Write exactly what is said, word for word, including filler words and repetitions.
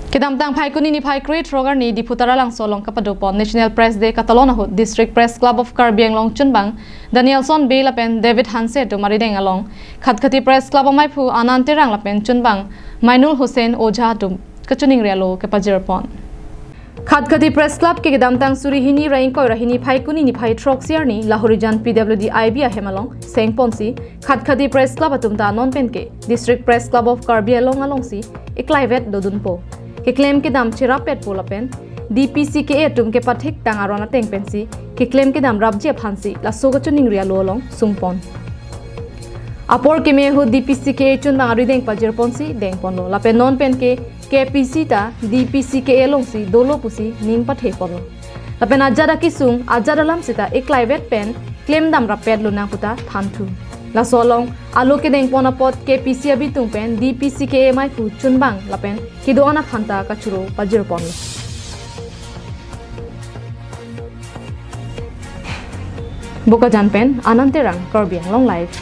Kedamtang Phaikuni niphai krethrok arni Diphu Taralangso along kapadopon National Press Day katalon ahut District Press Club of Karbi Anglong chunbang Danielson Bey lapen David Hanse atum arideng along Khatkhati Press Club amaiphu Anand Terang lapen chunbang Mainul Hussain Ojha atum kachiningri alo kepajirpon. Khatkhati Press Club ke kedamtang suri hini ra ingkoi ra hini Phaikuni niphai throksi arni Lahorijan P W D I B ahem along sengponsi Khatkhati Press Club atum ta non pen ke District Press Club of Karbi Anglong alongsi eklaivet dodunpo. Keklem kedam cherap petpo lapen D P C K A atum kepathek tang aron ateng pensi keklem kedam rapji aphansi laso kachiningri alo along sungpon. Apor keme ahut D P C K A chunbang arideng pajirponsi dengponlo. Lapen non pen ke K P C ta D P C K A alongsi dolo pusi ning patheponlo. Lapen ajat akisung, ajat alam seta eklaivet pen klemdam rappet lonang puta thanthu. Laso along alo kedengpon apot K P C abitung pen D P C K A amaiphu chunbang lapen kedo-an aphanta kachoro pajirponlo. Bokajan pen Anand Terang, Karbi Anglong Live.